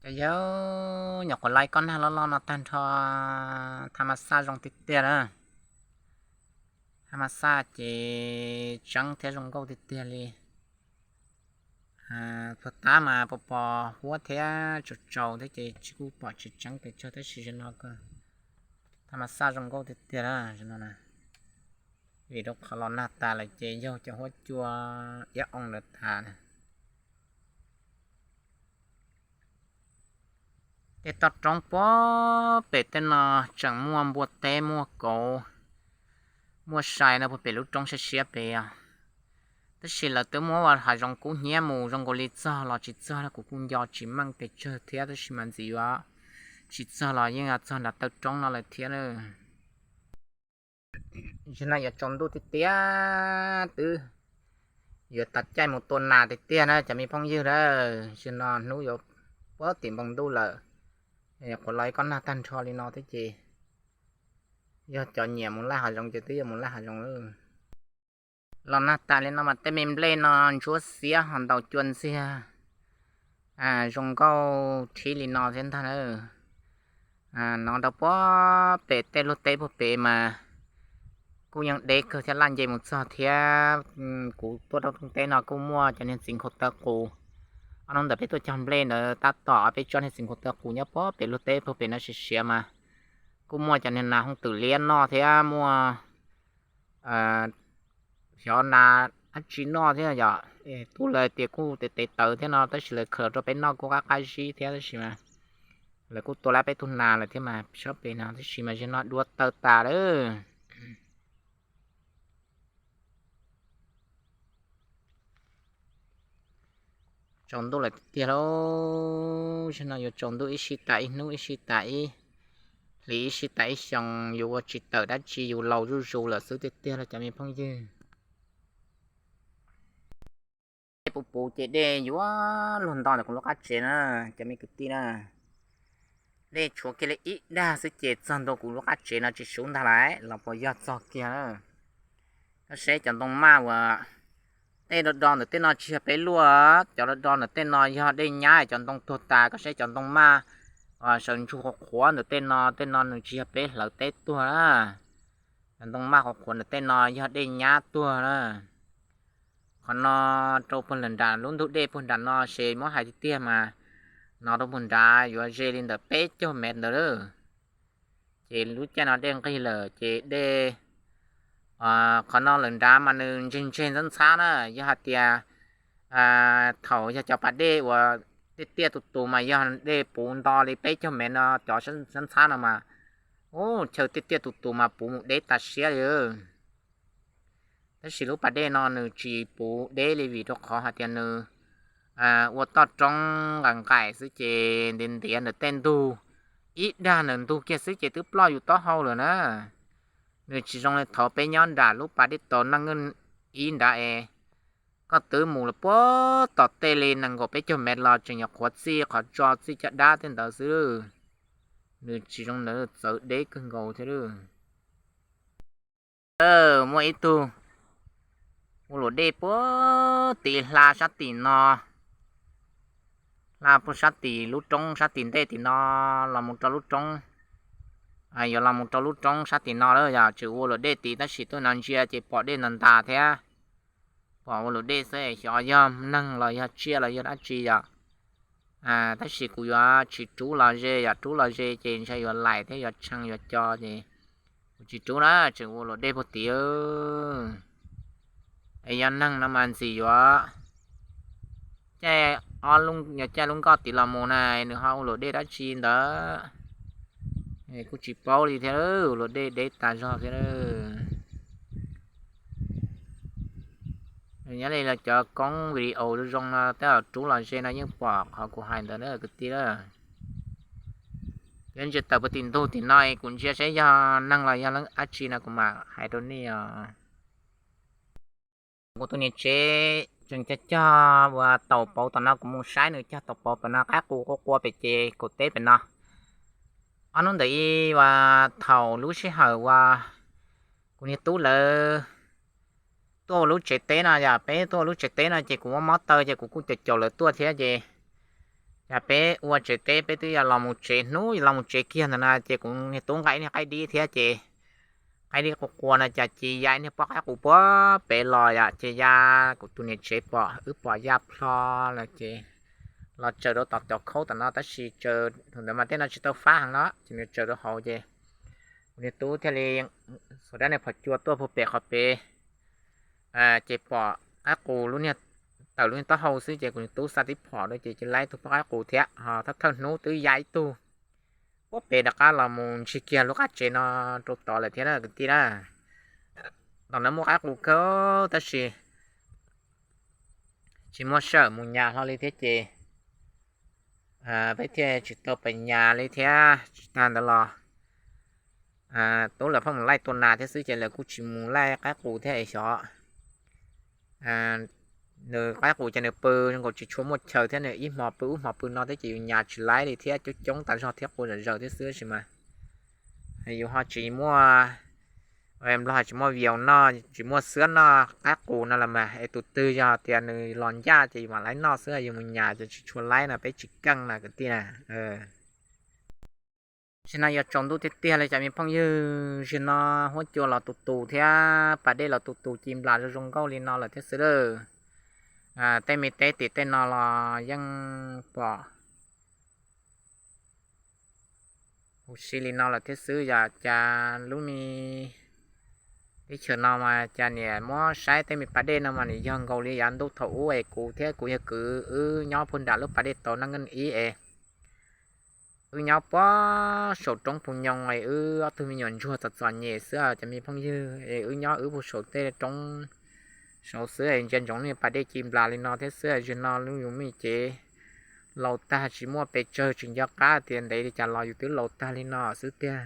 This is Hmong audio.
Cov yawg, nyuam qhuav laij koj nag loj loj no tag nrho, tha ma xaj zoo tiag tiag na. Tha ma xaj ces tseeb thiab zoo nkauj tiag tiag li. Puag ta mas pos pos huab thiab tsaus tsaus thiab ces tsis kuj pom tsis tseeb pes tsawg tab sis zaum no tha ma xaj zoo nkauj tiag tiag na. Vim rau qhov los nag tas lawm ces yaug cov huab cua iab oo lawm tas. Tej toj roob puag pem tej no tseem muaj npua teb muaj kauv, muaj sai no puag pem lub roob siab siab pem os. Tab sis lawv twb muab ua hav zoov kub hnyiab mus zoo nkaus li txog los tsis txog kuv kuj nco tsis meej pes tsawg thiab tab sis mas ntxim yuav tsis txog los yeej txog nram taw roob no lawm thiab na. Zaum no yuav tsaus ntuj tiag tiag twb yuav tas caij mus tua nas tiag tiag na cov me phooj ywg na. Zaum no hnub yuav puag tim npoo ntuj lawm, nyuam qhuav laij koj nag tag nrho li no thiab ces yog cov nyiam mus laij hav zoov ces twb yuav mus laij hav zoov lawm. Los nag tas li no mas tej me nplej no ntsuab xiab ho ntaus cua ntxiag zoo nkauj rhib li no thiab ntag na. Nov rau puag pem tej luag teb puag pem mas kuj yeej deb kawg thiab laj nce mus txog thiab. Kuv tuaj rau rooj teb no kuj muaj cov niag txiv nkhaus taw qus, ob hnub ntawd peb tuaj cog nplej ntawd tab tom peb tso niag txiv nkhaus taw qus nyob puag pem luag teb puag pem no siav siav mas kuj muaj cov niag nas hooj twm liab noj thiab muaj xyov nas dab tsi noj thiab yom. Kuj lawv tias kuj tes tes taws thiab no tab sis lawv khaws rau peb noj kuj qab qab zib thiab tab sis mas lawv kuj tua lab peb tug nas lawm thiab mas sab pem no tab sis mas zaum no dua taw tas lawm. Tsaus ntuj lawm tiag lauj, zaum no yuav tsaus ntuj ib sij tas ib hnub ib sij tas ib hlis ib sij tas ib xyoo, yus ua tsis tawm dab tsi yus laus zuj zus lawm xwb tiag tiag lauj cov me phooj ywg. Dej puv puv ces dej yuav luag nto ntawm kuv lub qab tsev na, cov me kwv tij na. Dej tshuav kiag li ib dag xwb ces txog ntua kuv lub qab tsev no tsis sub ntag lauj, los puas yog txog kiag na. Koj saib cov ntoo maj uas tej do do ntawm tej no tsis yog peb luaj, cov do do ntawm tej no yog dej nyab cov ntoo tuag tas, koj saib cov ntoo maj sawv ntsug qhuav qhuav ntawm tej no, tej no nws tsis yog peb hlawv teb tuag na. Cov ntoo maj qhuav qhuav ntawm tej no yog dej nyab tuag na. Qhov no rau puag nram lub ntug dej puag nram no ces muab hais tiag tiag mas nov rau puag nrad yuav ze li ntawm peb caug mev ntawd lawm. Ces lub caij no dej nqig lawm ces dej, qhov no lawm nrad mas nws ntseg ntseg ntxhab ntxhab na. Yog hais tias thaum yog cov pas dej uas tiaj tiaj tus tus mas yog dej puv nto li peb caug mev no cov ntxhab ntxhab no mas, u, chaw tiaj tiaj tus tus mas puv mus deb tas siab li. Tab sis lub pas dej no nws tsis puv deb li vim rau qhov hais tias nws ua toj roob nqaim nqaim xwb ces ntiav ntiav ntawm tej ntug, ib dag ntawm ntug kiag xwb ces twb ploj yus taub hau lawm na. Nws tsis zoo li thaum peb nyob nram lub pas dej tau neej ib nrad es koj twb mus lawm puag tom tej li nees nkaum peb caug mev los tseem nyuam qhuav txij qhov tso txij caj dab tej ntawd xwb. Nws tsis zoo ntawd, txawv deb kawg nkaus thiab. Muaj ib tug ua luam dej puag tim hla sab tim no, hla puag sab tim lub roob sab tim ntej tim no los mus rau lub roob, yuav los mus rau lub roob sab tim no lawm yom. Tseem ua luam dej tid tab sis tuaj no ntsia ces pom dej ntag ntag thiab. Pom ua luam dej xwb xyov yog neeg los yog tsiaj los yog dab tsi yom. Tab sis kuv yuav tsis rub los ze, yog rub los ze ces ntshai yuav laim thiab yuav tshee yuav co ces kuv tsis rub na, tseem ua luam dej puag tid. Es yog neeg no mas ntxim yuav caij ob lub, yog caij lub nkoj tid los mus na, nws ho ua luam dej dab tsi ntawd kuj tsis paub li thiab, ua luam dej deb tas zog thiab. Nyob li cov koob video zoo zoo no tej zaum rub los ze no yeej pom qhov kuv hais ntawd na kwv tij na. Peb ntsia tawm puag tim ntug tim no kuv ntsia saib yog neeg los yog dab tsi no kuv mam hais rau nej os. Kuv tus niam tsev tseem cog cog uas taum pauv tom no, kuv mus saib nws cog taum pauv tom no qaib qus qua qua pem ces kaum teb pem no. Ob hnub ntawd ib uas thaum lub sij hawm uas kuv niag tub lawv tuaj ua lub tsev teb no, yog peb tuaj ua lub tsev teb no ces kuv muab mob taw ces kuv kuj caum caum lawv tuaj thiab ces Cas peb ua tsev teb peb twb yog los mus tsev hnub los mus tsev kiag ntawm no ces kuv niag tub nqa ib niag qaib dib thiab ces qaib dib quas quas no cas cia ya ib niag pob qaib qus puag pem los yom, ces ya kuv tus niam tsev pom wb pom ya plho lawm ces los tsaws rau tom cov khaub tom no tab sis tsaws thaum ntawd mas tej no tsis tau fab heev no ces nws tsaws rau hauv ces kuv niag tub thiaj li xuas dab niag phom cua tuaj puag pem qhov pem ces pom qaib qus lub niag, tawm lub niag taub hau xwb ces kuv niag tub xa tib phom rau ces cia laib tug pob qaib qus thiab ho thawj thawj hnub twb ya ib tug puag pem rov qab los mus ntsig kiag lub qab tsev no rau tod lawm thiab na kwv tij na. Tom no muaj qaib qus kawg tab sis tsis muaj sij hawm mus nyas hlo li thiab ces peb thiaj tsis tau pais nyas li thiab. Tsis tas ntawd los tub lawv pheej mus laij tua nas thiab xwb ces lawv kuj tsis mus laij qaib qus thiab es xyov nws qaib qus ces nws pw zoo nkaus tsis tshua muaj chaw thiab nws ib hmo pw ub hmo pw no thiab ces yus nyas tsis laib li thiab coob coob tas zog thiab quaj zom zaws thiab xwb sis mas yus ho tsis muaj, Nplog tsis muaj vias noj tsis muaj xiab noj qaib qus no los mas es tus twg yog tias nws los ncaj ces yus mam laib noj xwb yus mus nyas ces tsis tshua laib no peb tsis keej na kwv tij na. Tam sim no yuav tsaus ntuj tiag tiag li cov me phooj ywg, zaum no huab cua los tus tus thiab pas dej los tus tus ci nplas zoo zoo nkauj li no lawm thiab xwb lawm. Tej me teb tim tej no los yeej pom huv si li no lawm thiab xwb yom. Cas lub me teb chaws no mas cas niam muab saib tej me pas dej no mas nws yog nkaus li yav ntuj thaum ub es kuv thiab kuv yawg kwv wb nyob puag nram lub pas dej tau neej ib es wb nyob puag saum roob Phu Nyoog es wb ob tug me nyuam ntsuag txom txom nyem xwb cov me phooj ywg es wb nyob wb puag saum tej roob saud xwb es ntsia ntsoov lub pas dej ci nplas li no thiab xwb. Zaum no lub yus me cev laus tag tsis muaj pes tsawg tsis nco qab tias ntev li cas los yus twb laus tag li no xwb tiag.